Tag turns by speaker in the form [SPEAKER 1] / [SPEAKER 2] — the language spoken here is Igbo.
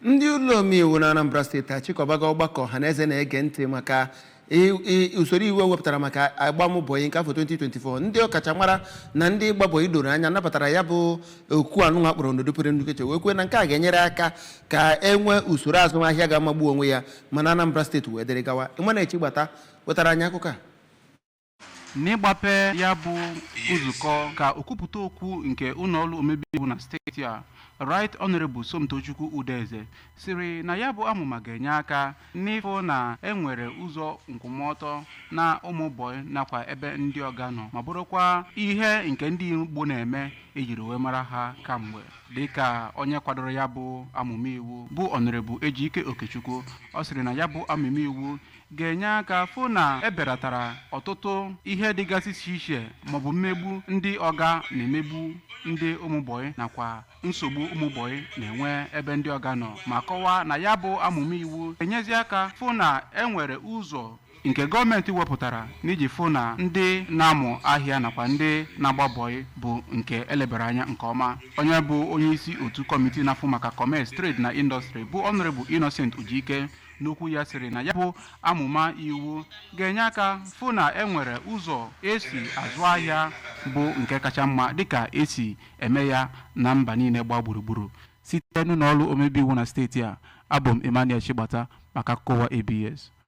[SPEAKER 1] Ndị ụlọ omeiwu na Anambra Steeti achịkọbago ọgbakọ ọhaneze na-ege ntị maka usoro iwu ewepụtara maka agbamụbọyị nke afọ 2024. Ndị ọkachamara na ndị gbabọyị doro anya nabatara ya bụ okwu anụnwa kpọrọ n'odopere nnukwu, wee kwee na nke a ga-enyere aka ka e nwee usoro azụmahịa ga-amagbu onwe ya mana Anambra Steeti wee dịrị gawa. Ịma Gbata wetara anyị akụkọ a.
[SPEAKER 2] N'ịgbape ya bụ nzukọ, ka okwupụta okwu nke ụlọọrụ omebe iwu na steeti a, Right Honorable Somtochukwu Udeze, siri na ya bụ amụma ga-enye aka n'ịfụ na enwere ụzọ nkwụmọtọ na ụmụ bọyị nakwa ebe ndị ọga nọ, ma bụrụkwa ihe nke ndị Igbo na-eme ejiri wee mara ha kamgbe. Dịka onye kwadoro ya bụ amụma iwu bụ Honorable Ejike Okechukwu, ọ sịrị na ya bụ amụma iwu ga-enye aka fụ na ebelatara ọtụtụ ihe dịgasị iche iche maọbụ mmegbu ndị ọga na-emegbu ndị ụmụbọyị nakwa nsogbu ụmụbọyị na-enwe ebe ndị ọga nọ, ma kọwaa na ya bụ amụma iwu enyezi aka fụ na enwere ụzọ nke gọọmenti wepụtara n'iji fụ na ndị na-amụ ahịa nakwa ndị na-agba bọyị bụ nke elebara anya nke ọma. Onye bụ onye isi otu kọmitii na-afụ maka Commerce, Trade na Industry bụ Honorable Innocent Ujike, n'okwu ya sịrị na ya bụ amụma iwu ga-enye aka fụ na enwere ụzọ esi azụ ahịa bụ nke kacha mma dịka esi eme ya na mba niile gbaa gburugburu. Site n'ụlọọrụ omebe iwu na steeti a, abụ m Emmanuel Chigbata maka akụkọ ụwa ABS.